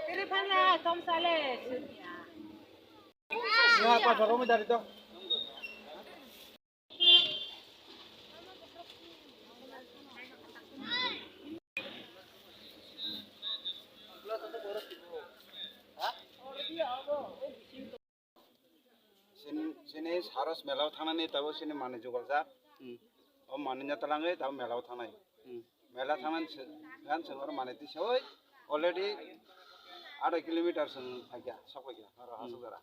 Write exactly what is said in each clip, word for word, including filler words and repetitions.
Kiri phala tom sale sunya. Ya, apa baru mau dari dong? Sini, sini Saros mela o thangnani tabo sini mani jugaljak. Hmm. O mani nya talangwi tabo mela o thangnai. Hmm. Mela thangnan se, gan se oro mani tisoi already adai kilometer song phaikya, sok phaikya, oro hmm, Hasukdara.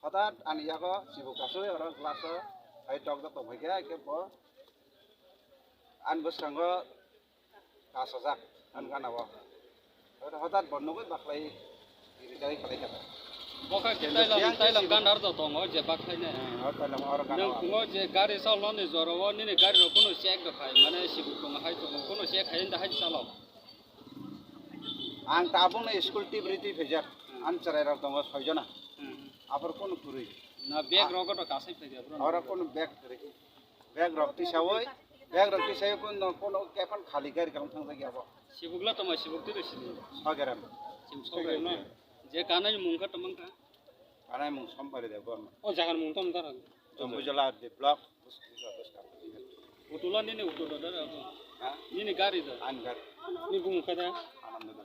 Hotat ani yago sibuk kasui oro glass o hai tok tok tong phaikya, ke bo ani bwskango kasajak ani gana o. Hotat bo nugui baklai rijai khalai kha. Bo kha ke Tailam, Tailam gandar do tongo je baklai ne. Hmm, o Tailam oro gana o. Nang phungo je gari salnani jora o nini gari rok kunu check do khai, mane sibuk tongo hai tongo, kunu check khai da hai chalo. Ang tabukno school twi bwrwi twi phaijak. Hmm. Ani chwrairok tongo soijona. Hmm. Aphuru kunu kwrwi. Na bag rogo to kasai phaidi aphuru. Oro kunu bag kwrwi. Bag rok tisawi, bag rok tisawi kunu, kunu kephang khali gari kaham thangjakya bo. Sibukla tongma sibuk twi sini. Sogerem. Sim sogerem na. Je kanai mung kha tongmang kha. Kanai mung Sompari Debbarma. O jagan mung tong kha. Jambuijala de block. Utula nini utu do dara. Ha? Nini gari do. Ani gari. Ni bung kada. Ananda do.